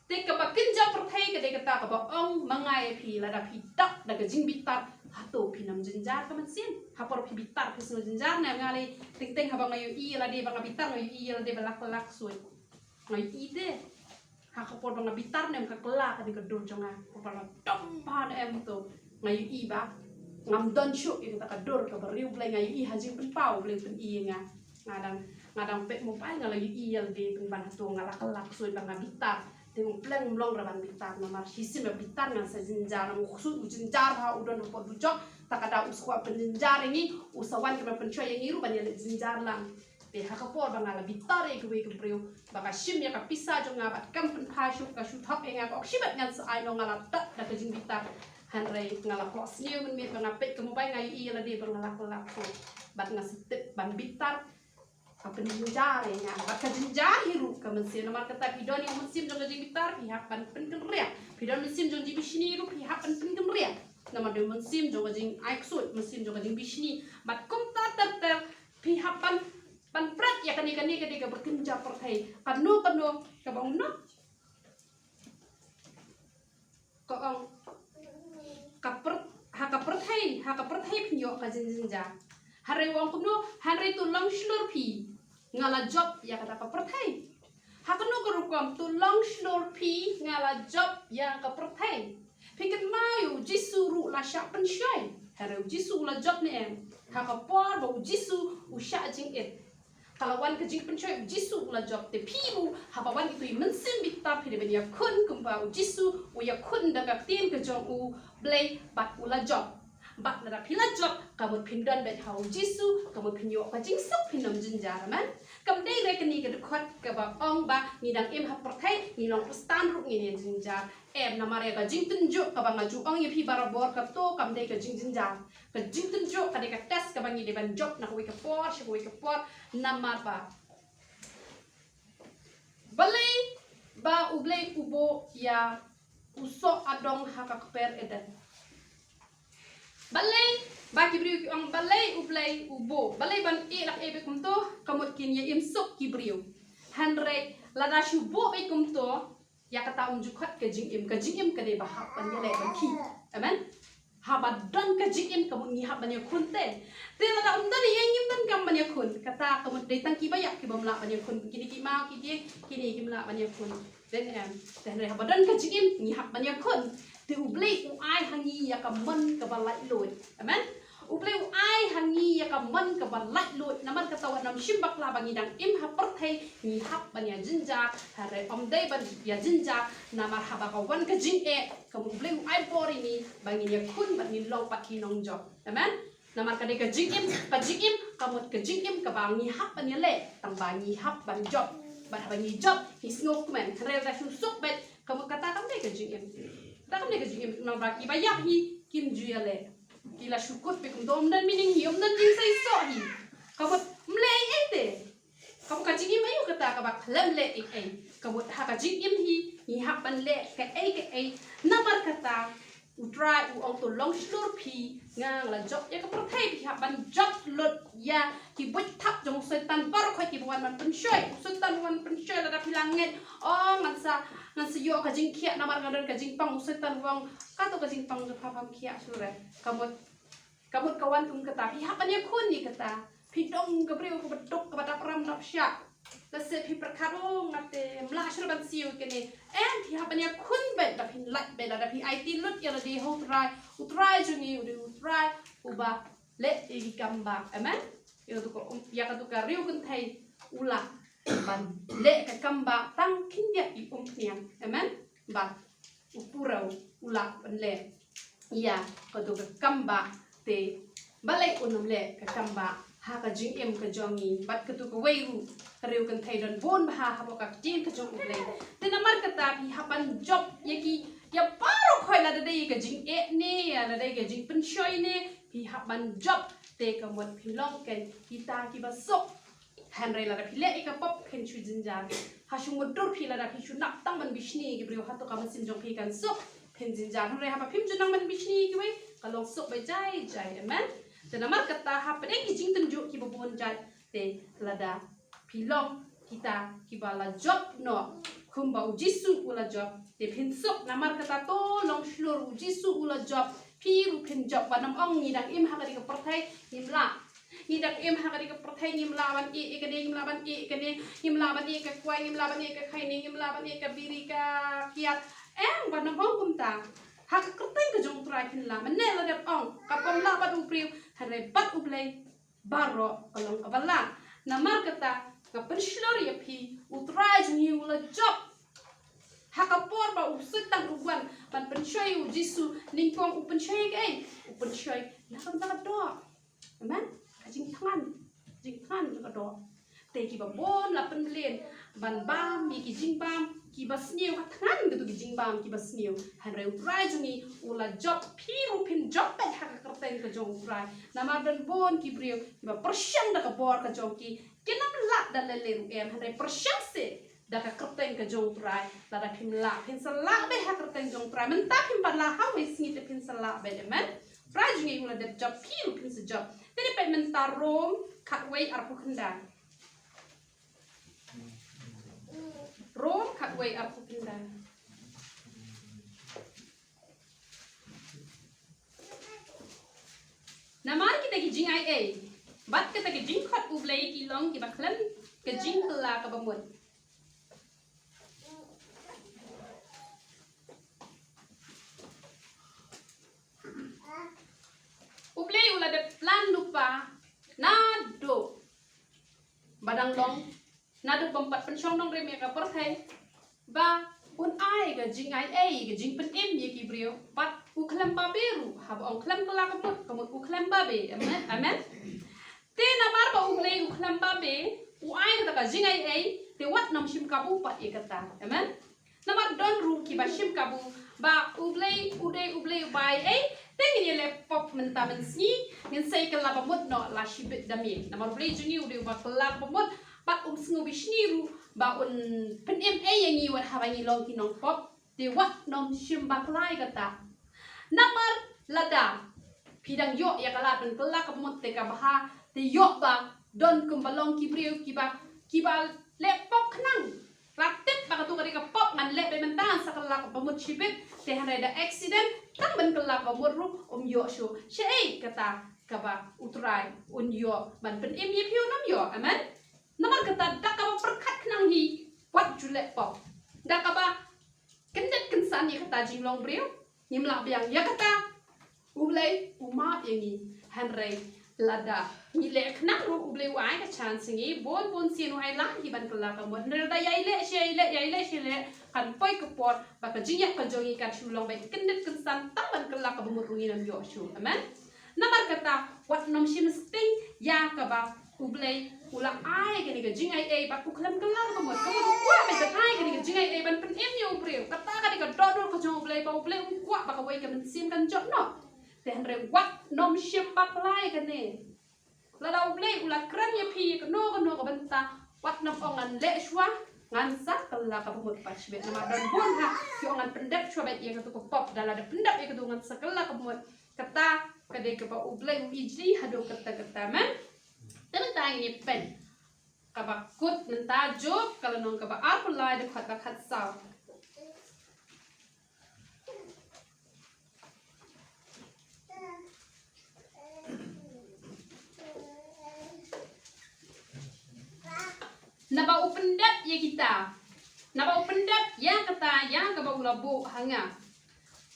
Te kaba kynja pyrthei ka dei kata kaba ong ma nga ïa phi, lada phi dap da ka jingbitar, hato phin ym jynjar ka mynsiem? Ha por phi bitar phi sngew jynjar ne em? Nga lei teng teng haba nga ïohi ïa lade ba nga bitar, nga ïohi ïa lade ba la kylla ksuid. Nga ïohi te. Ha ka por ba nga bitar ne em, ka kylla kane ka dur jong nga. Ka por ba nga dom bha ne em, to nga ïohi ba ngam don shuh ïa kata ka dur kaba riewblei. Nga ïohi ha jingpynpaw, Blei u pyni ïa nga. Nga dang, nga dang peit mobile, nga la ïohi ïa lade pynban hato nga la kylla ksuid ba nga bitar. Te u pleng, ym long re ban bitar, namar shisien ba bitar ngan sa jynjar. Namar u ksuid u jynjar bha, u don hapoh dujok. Ta ka daw u sa kwah pynjynjar ïa ngi, u sa wan ban pynshoi ïa ngi ruh ban ïaleh jynjar lang. Te ha ka por ba nga la bitar ïa kiwei ki briew, ba ka shim ïa ka pisa jong nga bad kam pynphai shuh, ka shu thok ïa nga, ka ong shibit ngan sa ai, nong nga la dap da ka jingbitar. Hynrei nga la khohsniew mynmiet ba nga peit ka mobile, nga ïohi ïa lade ba nga la kylla ksuid. Bad nga sa tip ban bitar ka pynjynjar ïa nga. Bad ka jynjar hi ruh ka mynsiem. Namar kata phi don ïa u mynsiem jong ka jingbitar, phi hap ban pynkynriah. Phi don mynsiem jong jingbishni ruh, phi hap ban pynkynriah. Namar dei u mynsiem jong ka jingai ksuid, mynsiem jong ka jingbishni. Bad kumta ter ter, phi hap ban, ban pret ïa kane, kane ka dei kaba kynja pyrthei. Kano kano kaba ong noh, ka ong, ka pyr-, ha ka pyrthei, ha ka pyrthei phin ïoh ka jingjynjar. Hynrei u ong kumno? Hynrei to long shlur phi, nga la jop ïa kata ka pyrthei. Ha kano ka rukom? To long shlur phi, nga la jop ïa ka pyrthei. Phi kynmaw ïa u Jisu ruh la shah pynshoi. Hynrei u Jisu u la jop ne em? Ha ka por ba u Jisu u shah jingit, ka la wan ka jingpynshoi, u Jisu u la jop. Te phi ruh, haba wan ito i mynsiem bitar, phi dei ban ïakhun kumba u Jisu u ïakhun da ka ktien ka jong U Blei bad u la jop. Bad lada phi la jop, ka mut phin don beit ha u Jisu, ka mut phin ïoh ka jingsuk, phin ym jynjar, amen. Kam dei re kane ka dkhot kaba ong ba ngi dang im ha pyrthei, ngi long Khristan ruh ngin ïa jynjar. Em, namar ïa ka jingtynjuh kaba nga ju ong ïa phi barabor, kato kam dei ka jingjynjar. Ka jingtynjuh ka dei ka test kaba ngi dei ban jop na kawei ka por sha kawei ka por. Namar ba balei ba U Blei u buh ïa u soh adong ha ka kper Eden? Balei ba ki briew ki ong balei U Blei u buh? Balei ban ïeh lak ïeh beit kumto? Ka mut kin ïa im suk ki briew. Hynrei lada shu buh beit kumto, ïa kata um ju khot ka jingim. Ka jingim ka dei ba hap ban ïaleh ban khih. Amen. Haba don ka jingim ka mut ngi hap ban ïakhun te. Te lada ym don, ïa ngim don kam ban ïakhun. Kata ka mut dei tang kiba ïap ki bym lah ban ïakhun. Kine ki maw ki dieng, kine kim lah ban ïakhun. Te em, te hynrei haba don ka jingim ngi hap ban ïakhun. Te U Blei u ai ha ngi ïa ka mon kaba laitluid. Amen. U Blei u ai ha ngi ïa ka mon kaba laitluid. Namar kata wat nym shim bakla ba ngi dang im ha pyrthei ngi hap ban ïa jynjar. Hynrei ym dei ban ïa jynjar, namar haba ka wan ka jingeh, ka mut U Blei u ai bor ïa ngi ba ngin ïakhun bad ngin long pat ki nongjop. Amen. Namar ka dei ka jingim, ka jingim, ka mut ka jingim kaba ngi hap ban ïaleh, tang ba ngi hap ban jop. Bad haba ngi jop ngi sngewkmen. Hynrei lada shu suk beit, ka mut kata kam dei ka jingim. Kata kam dei ka jingim, namar ba kiba ïap hi kim ju ïaleh. Ki la shu kut beit kumto, ym don meaning hi, ym don jingseisoh hi. Ka mut ym leh ei ei te. Ka mut ka jingim aïu kata kaba khlem leh ei ei? Ka mut ha ka jingim hi ngi hap ban leh kaei kaei. Namar kata U Trai u ong to long shlur phi, nga la jop ïa ka pyrthei. Phi hap ban jop lut ïa ki buit thap jong u Soitan baroh khoit kiba wan ban pynshoi. U Soitan wan pynshoi lada phi la ngeit, oh, ngan sa, ngan sa ïoh ka jingkhiah namar nga don ka jingpang. U Soitan u ong kato ka jingpang jong pha pham khiah shuh re. Ka mut, ka mut ka wan kum kata. Phi hap ban ïakhun ïa kata. Phi dang ka briew kaba duk, kaba dap ram dap shah. Lehse phi pyrkhat, oh, nga te ym lah shuh ban siew kane. Em, phi hap ban ïakhun beit, da phin lait beit, lada phi aiti lut ïa lade ha U Trai. U Trai jong ngi u dei U Trai uba leh ïa ki kam ba. Amen. Ïa katu ka, um, ïa katu ka riewkynthei u lah ban leh ka kam ba tang khyndiat i umphniang. Amen. Ba u pura u lah ban leh ïa katu ka kam ba, te balei un ym leh ka kam ba ha ka jingim ka jong ngi? Bad katu kawei ruh, ka riewkynthei don bun bha hapoh ka ktien ka jong U Blei. Te namar kata phi hap ban jop ïa ki, ïa baroh khoit, lada dei ka jingeh ne, lada dei ka jingpynshoi ne, phi hap ban jop. Te ka mut phin long kein kita kiba suk. Hynrei lada phi leh ïa ka pop phin shu jynjar. Ha shu mutdur phi lada phi shu nang tang ban bishni ïa ki briew, hato ka mynsiem jong phi kan suk? Phin jynjar. Hynrei haba phim ju nang ban bishni ïa kiwei, ka long suk ba jai jai. Amen. Te namar kata hapdeng ki jingtynjuh kiba bun jait, te lada phi long kita kiba la jop noh, kumba u Jisu u la jop. Te phin suk, namar kata to long shlur, u Jisu u la jop, phi ruh phin jop. Wat nym ong ngi dang im ha kane ka pyrthei ngim lah. Ngi dang im ha kane ka pyrthei ngim lah ban ïeh ïa kane, ngim lah ban ïeh ïa kane, ngim lah ban ïeh ka kwai, ngim lah ban ïeh ka khaini, ngim lah ban ïeh ka biri ka kiad. Em, wat nym ong kumta. Ha ka kyrteng ka jong u Trai phin lah. Mynne la dep ong, ka bym lah bad u briew, hynrei bad u Blei baroh ka long kaba lah. Namar kata nga pynshlur ïa phi, u Trai jong ngi u la jop. Ha ka por ba u Soitan u wan ban pynshoi u Jisu, nyngkong u pynshoi kaei? U pynshoi na ka bynta ka doh. Amen. Ka jingthngan, jingthngan ka doh. Te kiba bun la pynlehn ban bam ïa ki jingbam kiba sniew, ka thngan kito ki jingbam kiba sniew. Hynrei u Trai jong ngi u la jop, phi ruh phin jop beit ha ka kyrteng ka jong u Trai. Namar don bun ki briew kiba pyrshang da ka bor ka jong ki, kin ym lah da lei lei ruh em, hynrei pyrshang seh da ka kyrteng ka jong u Trai. Lada phim lah, phin sa lah beit ha ka kyrteng jong u Trai. Mynta phim pat lah, ha kawei sngi te phin sa lah beit, amen. U Trai jong ngi u la dep jop, phi ruh phin sa jop. Te dei peit mynta Rom khatwei arphew khyndai. Rom khatwei arphew khyndai. Namar kita ki jingai ei bad kita ki jingkhot U Blei ki long kiba khlem ka jingkylla kaba mut. U Blei u la dep plan lypa naduh ba dang long, naduh bym pat pynshong nongrim ïa ka pyrthei, ba un ai ka jingai ei, ka jingpynim ïa ki briew, bad u khlem babe ruh, haba ong khlem kylla ka mut, ka mut u khlem babe. Amen. Amen. Te namar ba U Blei u khlem babe, u ai kata ka jingai ei, te wat nym shim kabu pat ïa kata. Amen. Namar don ruh kiba shim kabu ba U Blei u dei U Blei uba ai ei, te ngin ïaleh pop mynta mynsngi, ngin sa kylla ba mut noh la shibit da miet. Namar U Blei jong ngi u dei uba kylla ba mut, bad um sngew bishni ruh ba un pynim ei ïa ngi wat haba ngi long ki nongpop. Te wat nym shim bakla ïa kata. Namar lada phi dang ïoh ïa ka lad ban kylla kaba mut te kaba bha, te ïoh ba don kumba long ki briew kiba, kiba leh pop khnang. La tip ba kato ka dei ka pop, ngan leh beit mynta, ngan sa kylla kaba mut shibit, te hynrei da accident, tang ban kylla kaba mut ruh um ïoh shuh. Shaei kata kaba U Trai un ïoh ban pynim ïa phi, un ym ïoh. Amen. Namar kata da kaba pyrkhat khnang hi, wat ju leh pop. Da kaba kyndit kynsan ïa kata jinglong briew, ngim lah biang ïa kata. U Blei u map ïa ngi, hynrei lada ngi leh khnang ruh U Blei u ai ka chance ïa ngi, bun bun sien u ai lad hi ban kylla ka mut. Hynrei lada ïai leh shi ïai leh, ïai leh shi ïai leh, kan poi ka por ba ka jingïap ka jong ngi kan shu long beit kyndit kynsan, tang ban kylla kaba mut ruh ngin ym ïoh shuh. Amen. Namar kata wat nym shim sting ïa kaba U Blei u la ai kane ka jingai ei bad u khlem kylla kaba mut. Ka mut u kwah beit ban ai kane ka jingai ei ban pynim ïa u briew. Kata ka dei ka dohnud ka jong U Blei, ba U Blei um kwah ba kawei ka mynsiem kan jot noh. Te hynrei wat nym shim bakla ïa kane. Lada U Blei u la kren ïa phi ïa kano kano ka bynta, wat nym ong ngan leh shuwa, ngan sa kylla kaba mut pat shibit. Namar don bun ha ki ong ngan pyndep shuwa beit ïa kato ka pop, da lada pyndep ïa kato ngan sa kylla kaba mut. Kata ka dei kaba U Blei u ijli haduh katta katta. Amen. Te mynta ngin ïa peit kaba kut mynta, Job ka lynnong kaba arphew lai, dkhot ba khatsaw. Naba u pyndep ïa kita, naba u pyndep ïa kata ïa kaba u la buh ha nga.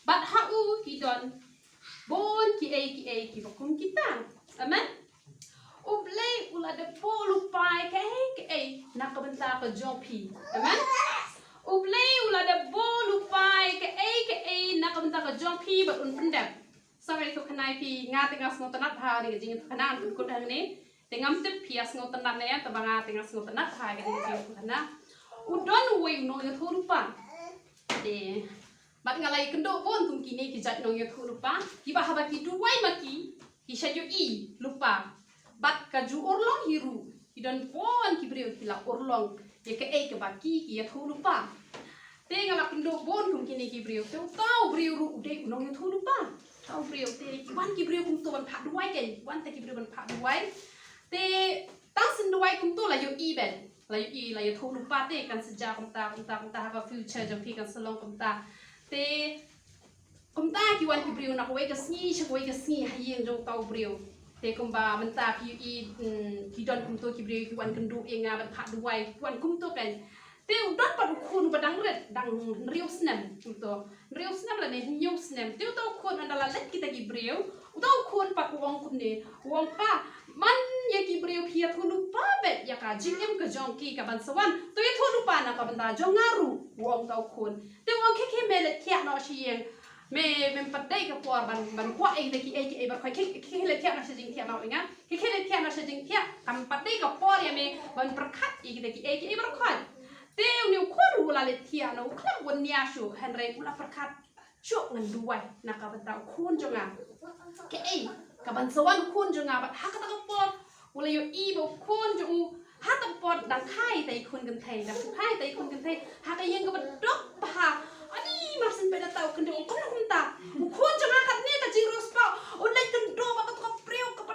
Bad ha u ki don bun kiei kiei kiba kum kita. Amen. U Blei u la dep buh lypa ïa kaei kaei na ka bynta ka jong phi. Amen. U Blei u la dep buh lypa ïa kaei kaei na ka bynta ka jong phi bad un pyndep. Sa ka ïathuhkhana ïa phi, nga te nga sngewtynnat ha kane ka jingïathuhkhana, ngan pynkut hangne. Te ngam tip phi ïa sngewtynnat ne em, tangba nga te nga sngewtynnat ha kane ka jingïathuhkhana. U don uwei u nongïathuhlypa. Te bad nga la ïakynduh bun kum kine ki jait nongïathuhlypa, kiba haba ki duwai ma ki, ki shait ïohi lypa. Bad ka ju urlong hi ruh, ki don bun ki briew ki la urlong ïa kaei kaba ki, ki ïathuhlypa. Te nga la kynduh bun kum kine ki briew, te uta u briew ruh u dei u nongïathuhlypa. Uta u briew te ki wan ki briew kumto ban phah duwai, kein wan te ki briew ban phah duwai. Te tang shen duwai kumto la ïohi beit. la ïohi, la ïathuh lypa te kan sa jia kumta, kumta, kumta, ha ka future jong phi kan sa long kumta. Te kumta ki wan ki briew na kawei ka sngi sha kawei ka sngi ha ïing jong uta u briew. Te kumba mynta phi ïohi, mm, ki don kumto ki briew ki wan kynduh ïa nga ban phah duwai, ki wan kumto kan. Te u don pat u khun uba dang rit, dang hynriew snem kumto. Hynriew snem lane hynñiew snem. Te uta u khun ynda la leit kita ki briew, uta u khun pat u ong kumne, u ong, Pa, man ïa ki briew phi ïathuh lypa beit ïa ka jingim ka jong ki kaban sa wan. To ïathuh lypa na ka bynta jong nga ruh, u ong uta u khun. Te u ong, Khie khie me leit thiah noh sha ïing. Me, mem pat dei ka por ban, ban kwah ïa kita kiei kiei baroh. Khie khie leit thiah noh sha jingthiah, ma ong nga. Khie khie leit thiah noh sha jingthiah. Kam pat dei ka por ïa me ban pyrkhat ïa kita kiei kiei baroh. Te une u khun ruh u la leit thiah noh, u khlem wan nia shuh, hynrei u la pyrkhat shuh ngan duwai na ka bynta u khun jong nga. Kaei kaban sa wan u khun jong nga, bad ha kata ka por u la ïohi ba u khun jong u ha kata ka por dang kha ïa itai i khun kynthei, dang kha ïa itai i khun kynthei ha ka ïing kaba duk bha. Ani, mar syn peit na uta u kynduh, u ong, Kumno kumta? U khun jong nga katne ka jingriewspah, u leit kynduh bad kata ka briew kaba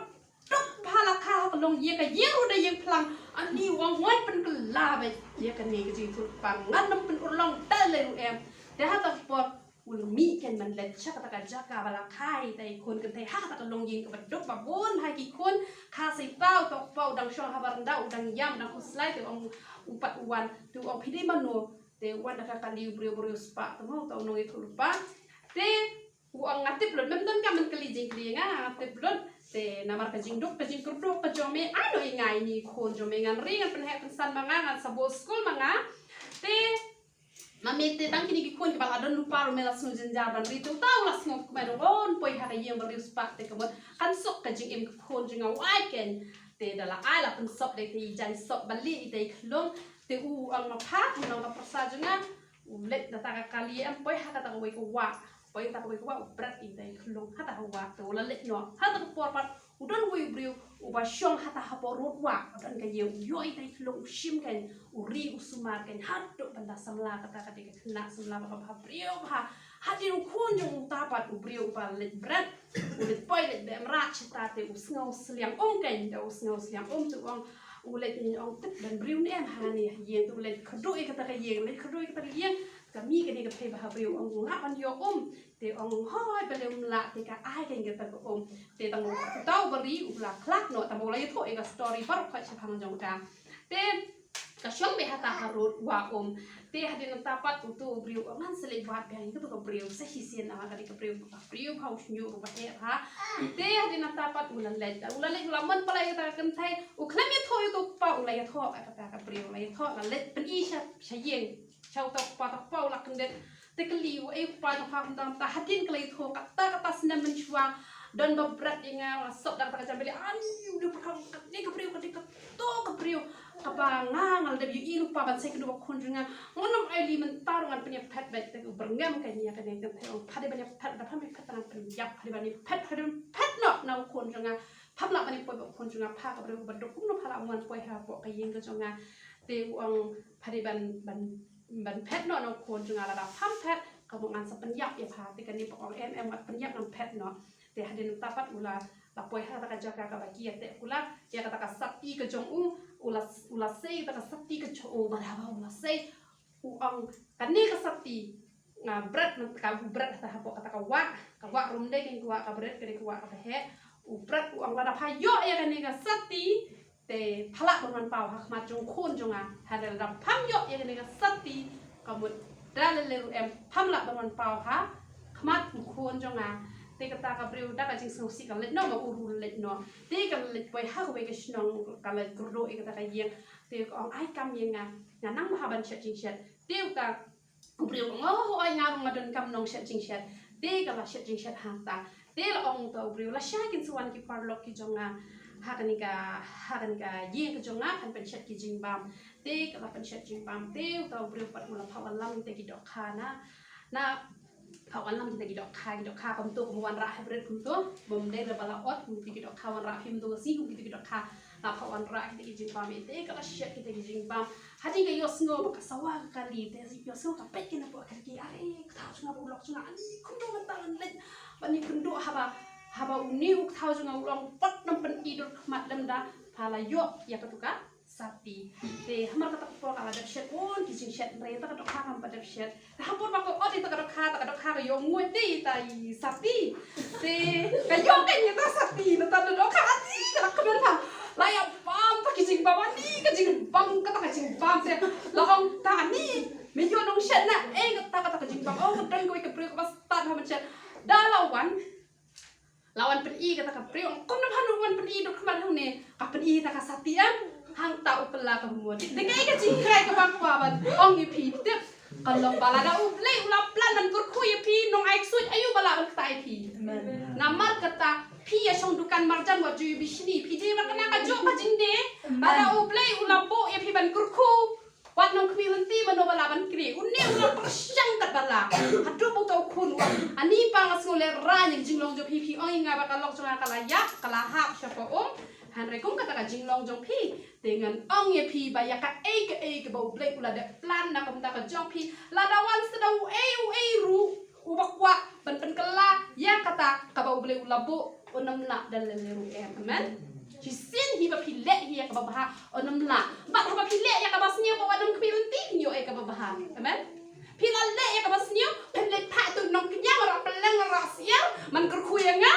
duk bha la kha ha ka long ïing, ka ïing ruh dei ïing phlang. Ani, u ong, ngan pynkylla beit ïa kane ka jingïathuhlypa, ngan ym pynurlong da lei ruh em. Te ha kata ka por u la mih kein ban leit sha kata ka jaka ba la kha ïa itai i khun kynthei ha kata ka longïing kaba duk ba bun bha ki khun. Kha sa ïa uta u kpa, u dang shong ha baranda, u dang ïam, u dang khuslai. Te u ong, u pat u wan, te u ong, Phi dei mano? Te u wan da ka kali u briew, u briew spah, te mo uta u nongïathuhlypa. Te u ong, Nga tip lut, mem don kam ban kylli jingkylli ïa nga, nga tip lut. Te namar ka jingduk ka jingkyrduh ka jong me, ai noh ïa nga ïa ine i khun jong me, ngan ri ngan pynheh pynsan ma nga, ngan sa bud skul ma nga. Te ma me te tang kine ki khun kiba la don lypa ruh me la sngew jynjar ban ri. Te uta u la sngewkmen, u ong, Poi ha ka ïing ba riewspah te ka mut kan suk ka jingim ka khun jong nga, wai kein. Te da la ai la pynsop da itai i jaiñ sop ba lieh itai i khlung. Te u ong, Ma pha, u nong ka pyrsa jong nga, u leit da kata ka kali, em, poi ha kata kawei ka wah. Poi ha kata kawei ka wah, u bret ïa itai i khlung ha kata ka wah. Te u la leit noh. Ha kata ka por pat u don uwei u briew uba shong hata hapoh rud wah, u don ka ïing, u ïoh ïa itai i khlung, u shim kein, u ri, u sumar kein haduh ban da samla, kata ka dei ka khynnah samla ba ka bha briew bha. Hadien u khun jong uta pat u briew uba leit bret, u leit poi leit beh mrad shata, te u sngew sliang um kein, te u sngew sliang um te u ong, u leit ong, Tip don briew ne em hangne ha ïing. Te u leit kyrduh ïa kata ka ïing, leit kyrduh ïa kata ka ïing, ka mih kane ka pyrthei bha briew, ong, Lah ban ïoh um. Te ong, Hooid, balei ym lah? Te ka ai kein kata ka um. Te tang uta uba ri u la khlad noh, tang ba u la ïathuh ïa ka story baroh khoit shaphang jong ka. Te ka shong beit hata ha rud wah um. Te hadien nangta pat uto u briew u ong, Ngan sa leit wad biang ïa kato ka briew sa shisien, namar ka dei ka briew ka briew bha, u shñiuh ruh uba heh bha. Te hadien nangta pat u la leit, u la leit, u la mon palat ïa kata ka kynthei, u khlem ïathuh ïa uto u kpa, u la ïathuh ïa kata ka briew, u la ïathuh, la leit pyni sha, sha ïing. Sha uta u kpa, uta u kpa u la kyndit. Te kylli u, Ei u kpa jong pha, kumta kumta. Hadien ka la ïathuh, kata kata snem mynshuwa don ba bret ïa nga, nga sop da kata ka jambili. Ani, u dei u pyrkhat, Kane ka briew ka dei kato ka briew kaba nga, nga la dep ïohi lypa ban sa ïakynduh bad khun jong nga. Ngan ym ailad, mynta ruh ngan pynïaphet beit. Te u byrngem kein ïa kane ka kynthei, u ong, Pha dei ban ïaphet, da pham ïaphet, ngan pynïap, pha dei ban ïaphet, pha dei ban phet noh na u khun jong nga. Pham lah ban ïapoi bad u khun jong nga, pha ka briew kaba duk, kumno pha lah ban poi hapoh ka ïing ka jong nga. Te u ong, Pha dei ban, ban, ban phet noh na u khun jong nga, lada pham phet, ka mut ngan sa pynïap ïa pha. Te kane pat u ong, Em em, wat pynïap, ngan phet noh. Te hadien nangta pat u la, la poi ha kata ka jaka kaba ki ïateh kular ïa kata ka sati ka jong u, u la, u la sei kata ka sati ka jong u, bad haba u la sei u ong, Kane ka sati nga bret, nangta ka u bret hata hapoh kata ka wah, ka wah ruh ym dei kein ka wah ka bret, ka dei ka wah kaba heh. U bret, u ong, Lada pha ïoh ïa kane ka sati, te pha lah ban wan paw ha khmat jong u khun jong nga. Hynrei lada pham ïoh ïa kane ka sati, ka mut da lei lei ruh em, pham lah ban wan paw ha khmat u khun jong nga. Te kata ka briew da ka jingsngewsih ka leit noh, ma u ruh u leit noh. Te ka leit poi ha kawei ka shnong, ka leit kyrduh ïa kata ka ïing. Te ka ong, Ai kam ïa nga, nga nang bha ban shet jingshet. Te uta u briew u ong, O, hooid, nga ruh nga donkam nong shet jingshet. Te ka la shet jingshet hangta. Te la ong uta u briew, Lashai kin sa wan ki paralok ki jong nga ha kane ka, ha kane ka ïing ka jong nga, kan pynshet ki jingbam. Te ka la pynshet jingbam. Te uta u briew pat u la phah wallam kita ki dohkha na, na phah wallam kita ki dohkha, ki dohkha kumto, kum wanrah hybrid kumto, bym dei la ba la ot, kum kita ki dohkha wanrah phim to ka sngi, kum kita ki dohkha la phah wanrah kita ki jingbam. Te ka la shet kita ki jingbam. Hadien ka ïohsngew ba ka sawa ka kali, te ïohsngew ka peit kein hapoh ka kali, Are, ka thaw jong nga bad u lok jong nga, ani kumno mynta ngan leit ban ïakynduh haba, haba une u kthaw jong nga u long, pat nang pyn-i dur khmat lymda pha la ïoh ïa kato ka Sati. Te hamar kata ka por ka la dep shet bun ki jingshet, hynrei kata ka dohkha kam pat dep shet. Te ha por ba ka ot ïa kata ka dohkha, kata ka dohkha ka ïoh nguid de ïa kata i sati. Te ka ïoh ka ïa kata sati, nangta ka dohkha ati ka la kmen ha. La ïa bam kata ka jingbam, ani ka jingbam, kata ka jingbam te. La ong ta ani, me ïoh nongshit na eh kata, kata ka jingbam. Oh, ka don kawei ka briew kaba stad ha mynshet. Da la wan, la wan pyni kata ka briew, ong kumno ba hanu wan pyni duk khmat hangne, ka pyni kata ka sati em, hangta u pynlah ka mut. Dei kaei ka jingkren kaba kwah ban ong ïa phi tip. Ka long ba lada U Blei u la plan ban kyrkhu ïa phi, nong ai ksuid aïu ba lah ban ktai ïa phi. Namar kata phi ïa shong dukan marjan wat ju ïa bishni, phi dei ba kane ka jong ka jingdei. Lada U Blei u la buh ïa phi ban kyrkhu, wat nongkhmih lynti mano ba lah ban knieh. Une u la pyrshang katba lah. Haduh ba uta u khun u ong, ani pa, nga sngewlehraiñ ïa ka jinglong jong phi, phi ong ïa nga ba ka lok jong nga ka la ïap, ka la hap sha ka um. Hynrei kum kata ka jinglong jong phi, te ngan ong ïa phi ba ïa kaei kaei kaba U Blei u la dep plan na ka bynta ka jong phi, lada wan sa da uei uei ruh uba kwah ban pynkylla ïa kata kaba U Blei u la buh, un ym lah da lei lei ruh em. Amen. Shisien hi ba phi leh hi ïa kaba bha, un ym lah. Bad haba phi leh ïa kaba sniew, ba wat nongkhmih lynti, phin ïoh ïa kaba bha. Amen. Phi la leh ïa kaba sniew, phin leit phah ïa utu u nongkñia marwei, pynleng marwei syiar ban kyrkhu ïa nga,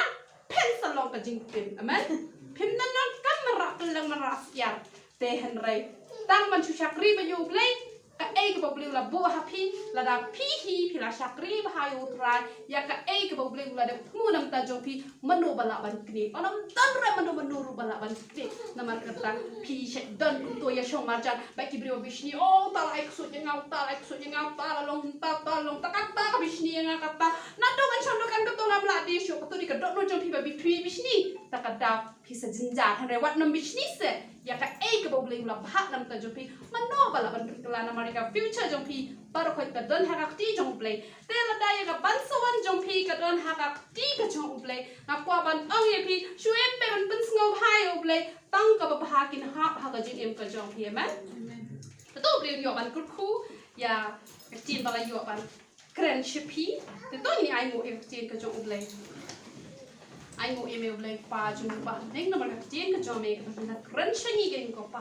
phin sa long ka jingtim. Amen. Phim nang nang kam marwei, pynleng marwei syiar. Te hynrei tang ban shu shakri bha ïa U Blei, kaei kaba U Blei u la buh ha phi, lada phi hi phi la shakri bha ïa U Trai, ïa kaei kaba U Blei u la dep thmu na ka bynta jong phi, mano ba lah ban knieh. Ym don re mano mano ruh ba lah ban knieh. Namar kata phi shet don kumto ïa shong marjan, ba ki briew bishni, oh, uta la ai ksuid ïa nga, uta la ai ksuid ïa nga, uta la long hynta, uta la long ta, kata ka bishni ïa nga kata. Naduh ban shong dukan kato ngam lah die shuh, kato dei ka dohnud jong phi ba phi bishni. Ta ka daw phi sa jynjar, hynrei wat nym bishni seh ïa kaei kaba U Blei u la bhah na ka bynta jong phi. Mano ba lah ban pynkylla, namar ïa ka future jong phi baroh khoit ka don ha ka kti jong U Blei. Te lada ïa ka ban sa wan jong phi ka don ha ka kti ka jong U Blei, nga kwah ban ong ïa phi, shu im beit ban pynsngewbha ïa U Blei, tang kaba bha kin hap ha ka jingim ka jong phi. Amen. Te to U Blei un ïoh ban kyrkhu ïa ka ktien ba la ïoh ban kren sha phi. Te to ngin ai nguh ïa ka ktien ka jong U Blei. Ai nguh ïa me U Blei Kpa jong ngi ba ha bneng, namar ka ktien ka jong me kaba ngi la kren sha ngi, ko Kpa.